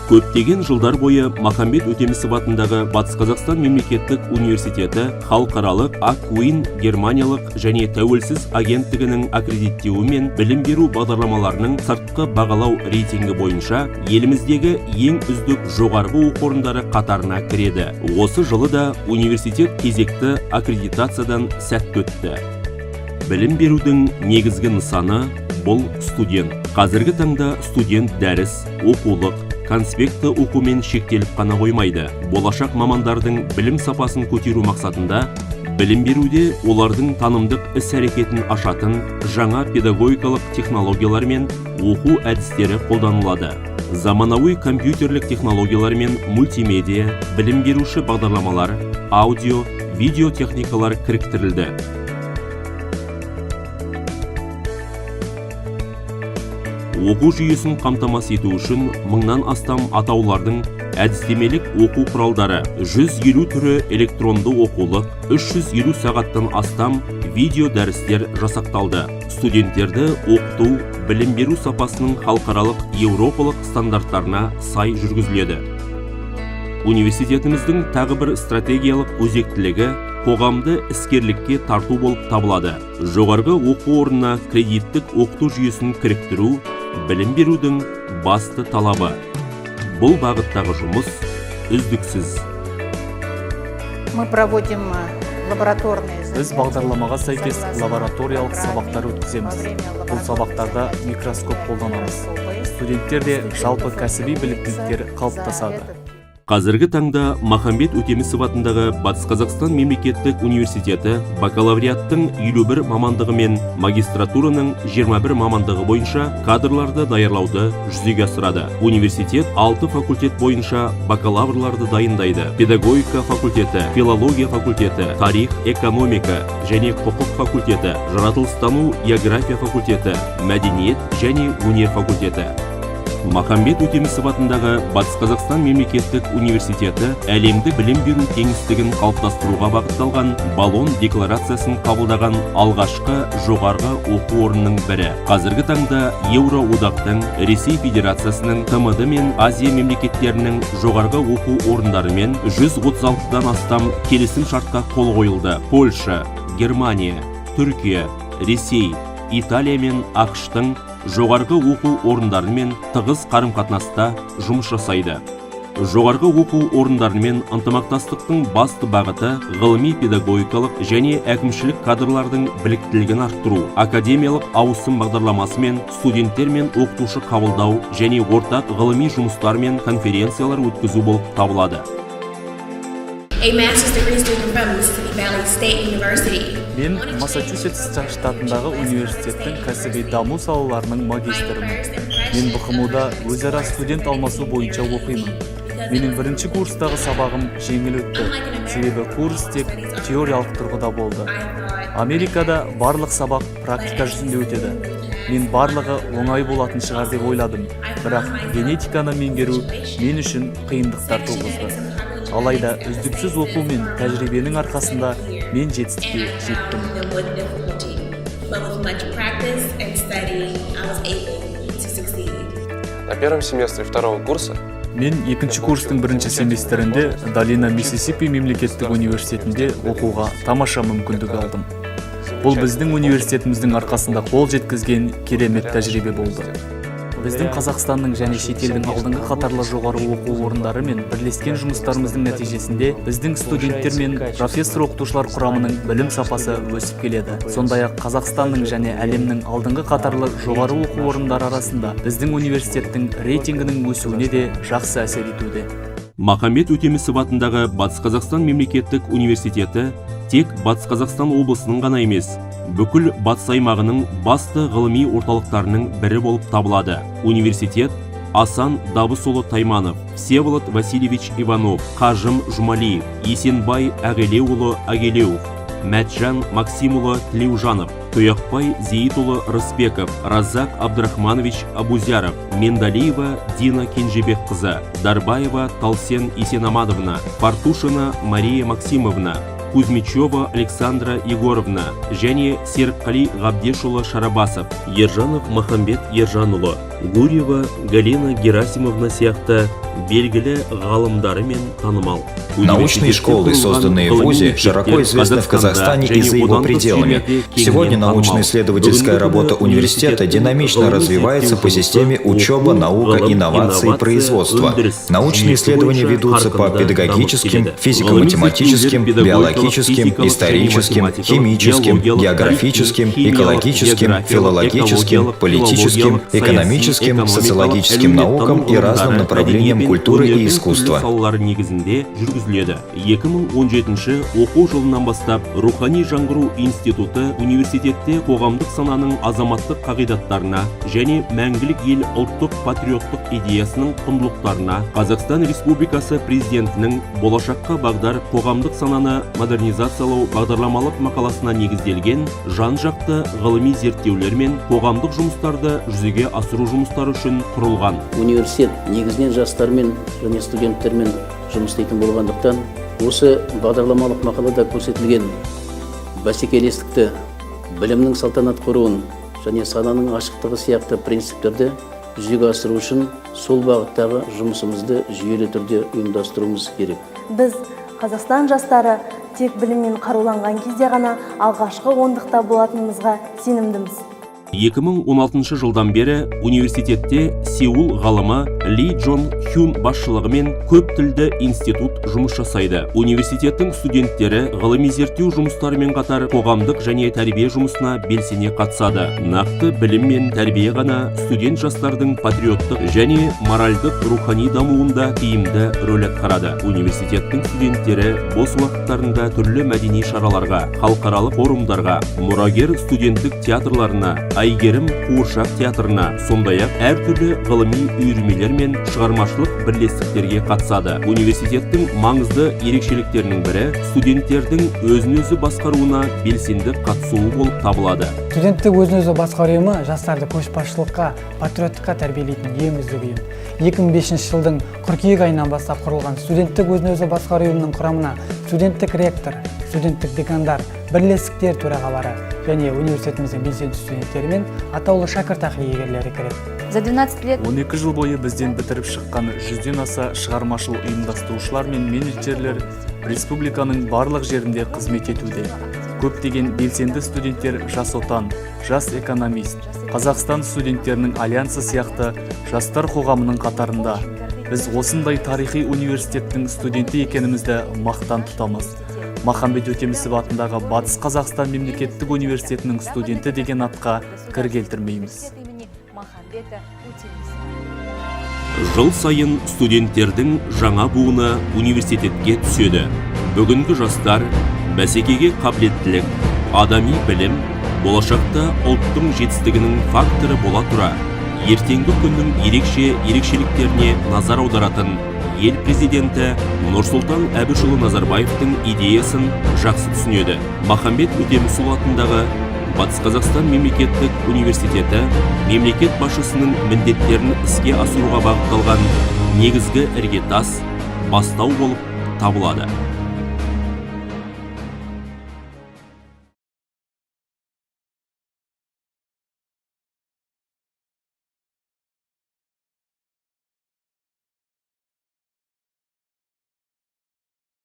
Көптеген жылдар бойы Махамбет Өтемісов атындағы Батыс Қазақстан мемлекеттік университеті халықаралық Аквин германиялық және тәуелсіз агенттігінің аккредиттеуімен білім беру бағдарламаларының сыртқы бағалау рейтингі бойынша еліміздегі ең үздік жоғарғы оқу орындары қатарына кіреді. Осы жылы да университет кезекті аккредитациядан сәтті өтті. Білім берудің негізгі нысаны – бұл студент. Қазіргі таңда студент дәріс, оқулық, конспекті оқумен шектеліп қана қоймайды. Болашақ мамандардың білім сапасын көтеру мақсатында білім беруде олардың танымдық іс әрекетін ашатын жаңа педагогикалық технологиялар мен оқу әдістері қолданылады. Заманауи компьютерлік технологиялар мен мультимедиа білім беруші бағдарламалар, аудио, видео техникалар кіріктірілді. Оқу жүйесін қамтамасыз ету үшін мыңнан астам атаулардың әдістемелік оқу құралдары, 150 түрі электронды оқулық, 350 сағаттан астам видео дәрістер жасақталды. Студенттерді оқыту білім беру сапасының халықаралық, еуропалық стандарттарына сай жүргізіледі. Университетіміздің тағы бір стратегиялық өзектілігі қоғамды іскерлікке тарту болып табылады. Жоғарғы оқу орнына кредиттік оқыту жүйесін кіріктіру – білім берудің басты талабы. Бұл бағыттағы жұмыс үздіксіз. Мы проводим лабораторные Біз бағдарламаға сәйкес лабораториялық сабақтар өткіземіз. Бұл сабақтарда микроскоп қолданамыз. Студенттерде жалпы кәсіби біліктіліктер қалыптасады. Қазіргі таңда Махамбет Өтемісов атындағы Батыс Қазақстан мемлекеттік университеті бакалавриаттың 51 мамандығы мен магистратураның 21 мамандығы бойынша кадрларды даярлауды жүзеге асырады. Университет 6 факультет бойынша бакалаврларды дайындайды: педагогика факультеті, филология факультеті, тарих, экономика және құқық факультеті, жаратылыстану, география факультеті, мәдениет және өнер факультеті. Махамбет Өтемісов атындағы Батыс Қазақстан мемлекеттік университеті әлемдік білім беру кеңістігін қалыптастыруға бағытталған Болон декларациясын қабылдаған алғашқы жоғарғы оқу орнының бірі. Қазіргі таңда Еуроодақтың, Ресей Федерациясының, ТМД мен Азия мемлекеттерінің жоғарғы оқу орындарымен 136-дан астам келісім шартқа қол қойылды. Польша, Германия, Түркия, Ресей, Италия мен АҚШ-тың жоғарғы оқу орындарымен тығыз қарым-қатынаста жұмыс жасайды. Жоғарғы оқу орындарымен ынтымақтастықтың басты бағыты – ғылыми, педагогикалық және әкімшілік кадрлардың біліктілігін арттыру, академиялық ауысым бағдарламасымен студенттер мен оқытушы қабылдау және ортақ ғылыми жұмыстар мен конференциялар өткізу болып табылады. A master's degree student from Mississippi Valley State University. Мен Массачусетс штатындағы университеттің кәсіби даму салаларының магистрімін. Мен БҚМУ-да өзара студент алмасу бойынша оқимын. Менің бірінші курстағы сабағым жеңіл өтті, себебі курс тек теориялық тұрғыда болды. Америкада барлық сабақ практика жүзінде өтеді. Мен барлығы оңай болатын шығар деп ойладым, бірақ генетиканы меңгеру мен үшін қиындықтар туғызды. Алайда үздіксіз оқу мен тәжірибенің арқасында мен жетістікке жеттім. Them with difficulty, but with much practice and study, I was able to succeed. На первом семестре второго курса Мен екінші курстың бірінші семестрінде Долина Миссисипи мемлекеттік университетінде оқуға тамаша мүмкіндік алдым. Бұл біздің университетіміздің арқасында қол жеткізген керемет тәжірибе болды. Біздің Қазақстанның және шетелдің алдыңғы қатарлы жоғары оқу орындарымен бірлескен жұмыстарымыздың нәтижесінде біздің студенттер мен профессор оқытушылар құрамының білім сапасы өсіп келеді. Сондай ақ Қазақстанның және әлемнің алдыңғы қатарлы жоғары оқу орындары арасында біздің университеттің рейтингінің өсуіне де жақсы әсер етуде. Махамбет Өтемісов атындағы Батыс Қазақстан мемлекеттік университеті тек Батыс Қазақстан облысының ғана емес, бүкіл батыс аймағының басты ғылыми орталықтарының бірі болып табылады. Университет Асан Дабысұлы Тайманов, Всеволод Васильевич Иванов, Қажым Жұмалиев, Есенбай Ағелеуұлы Агелеуов, Мәтжан Максимұлы Тілеужанов, Тұяқбай Зейітұлы Рысбеков, Раззақ Абдрахманович Абузяров, Мендалиева Дина Кенжебекқызы, Дарбаева Талсен Есенамадовна, Фартушина Мария Максимовна, Кузьмичева Александра Егоровна және Серікқали Ғабдешұлы Шарабасов, Ержанов Махамбет Ержанұлы. Гурьева Галина Герасимовна сияқты белгілі ғалымдарымен танымал. Научные школы, созданные в ВУЗе, широко известны в Казахстане и за его пределами. Сегодня научно-исследовательская работа университета динамично развивается по системе учеба, наука, инновации, производство. Научные исследования ведутся по педагогическим, физико-математическим, биологическим, историческим, химическим, географическим, экологическим, филологическим, политическим, экономическим, социологическим наукам и разным направлениям культуры и искусства. Салалары негізінде жүргізіледі. 2017 оқу жылынан бастап Рухани жаңғыру институты университетте қоғамдық сананың азаматтық қағидаттарына және Мәңгілік ел ұлттық патриоттық идеясының құндылықтарына, Қазақстан Республикасы Президентінің «Болашаққа бағдар: қоғамдық сананы модернизациялау» бағдарламалық мақаласына негізделген жан жақты ғылыми зерттеулер мен қоғамдық жұмыстарды жүзеге асыру жұмыстары үшін құрылған. Университет негізінен жастармен және студенттермен жұмыс істейтін болғандықтан, осы бағдарламалық мақалада көрсетілген бәсекелестікті, білімнің салтанат құруын және сананың ашықтығы сияқты принциптерді жүзеге асыру үшін сол бағыттағы жұмысымызды жүйелі түрде ұйымдастыруымыз керек. Біз, Қазақстан жастары, тек біліммен қаруланған кезде ғана алғашқы ондықта болатынымызға сенімдіміз. 2016 жылдан бері университетте Сеул ғалымы Ли Джон Хюн басшылығымен көп тілді институт жұмыс жасайды. Университеттің студенттері ғылыми зерттеу жұмыстарымен қатар қоғамдық және тәрбие жұмысына белсене қатысады. Нақты білім мен тәрбие ғана студент жастардың патриоттық және моральдық рухани дамуында тиімді рөл атқарады. Университеттің студенттері бос уақыттарында түрлі мәдени шараларға, халықаралық форумдарға, Мұрагер студенттік театрларына, Әйгерім қуыршақ театрына, сондай-ақ әртүрлі ғылыми үйірмелер мен шығармашылық бірлестіктерге қатысады. Университеттің маңызды ерекшеліктерінің бірі студенттердің өзін өзі басқаруына белсенді қатысуы болып табылады. Студенттік өзін өзі басқару ұйымы жастарды көшбасшылыққа, патриоттыққа тәрбиелейтін ең үздік ұйым. 2005 жылдың қыркүйек айынан бастап құрылған студенттік өзін өзі басқару ұйымының құрамына студенттік ректор, студенттік декандар, бірлестіктер төрағалары және университетіміздің белсенді студенттері мен атаулы шәкіртақы иегерлері кіреді. За 12 лет 12 жыл бойы бізден бітіріп шыққан 100-ден аса шығармашыл ұйымдастырушылар мен менеджерлер республиканың барлық жерінде қызмет етуде. Көптеген белсенді студенттер «Жас Отан», «Жас экономист», Қазақстан студенттерінің альянсы сияқты жастар қоғамының қатарында. Біз осындай тарихи университеттің студенті екенімізді мақтан тұтамыз. Махамбет Өтемісов атындағы Батыс Қазақстан мемлекеттік университетінің студенті деген атқа кір келтірмейміз. Имени Махамбета Утемисова. Жыл сайын студенттердің жаңа буыны университетке түседі. Бүгінгі жастар бәсекеге қабілеттілік, адами білім болашақта ұлттың жетістігінің факторы бола тұра, ертеңгі күннің ерекше ерекшеліктеріне назар аударатын ел президенті Нұрсұлтан Әбішұлы Назарбаевтың идеясын жақсы түсінеді. Махамбет Өтемісұлы атындағы Батыс Қазақстан мемлекеттік университеті мемлекет басшысының міндеттерін іске асыруға бағытталған негізгі іргетас, бастау болып табылады.